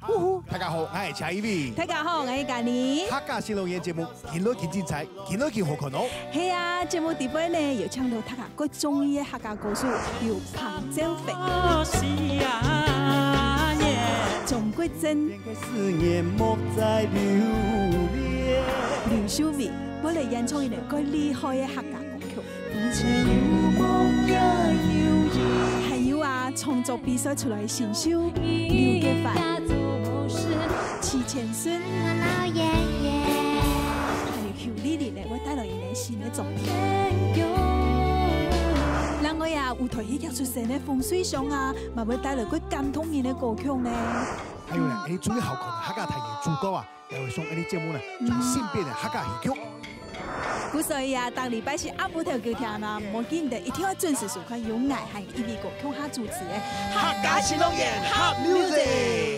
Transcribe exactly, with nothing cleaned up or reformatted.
呼呼，大家好，𠊎係謝一偉。大家好，𠊎係甘妮。客家新樂園節目，緊來緊精彩，緊來緊好看哦。係啊，節目底背呢，有請到大家各中意个客家歌手，有彭振輝、鍾國正、劉秀慧，會來演唱一個蓋厲害个客家歌曲。還有啊，創作比賽出來个新秀劉潔凡、徐千順，還有邱麗玲呢，會帶來一個新个作品。另外啊，舞台戲劇出身个馮瑞祥啊，嘛會帶來蓋感動人个歌曲呢。還有呢，𠊎等最好看个客家台語主角啊， 也會上𠊎等節目呢，全新編个客家戲曲。故所以啊，逐禮拜四暗晡頭九點啊，莫緊得一定愛準時收看由𠊎還有一偉哥共下主持个客家新樂園Hot Music。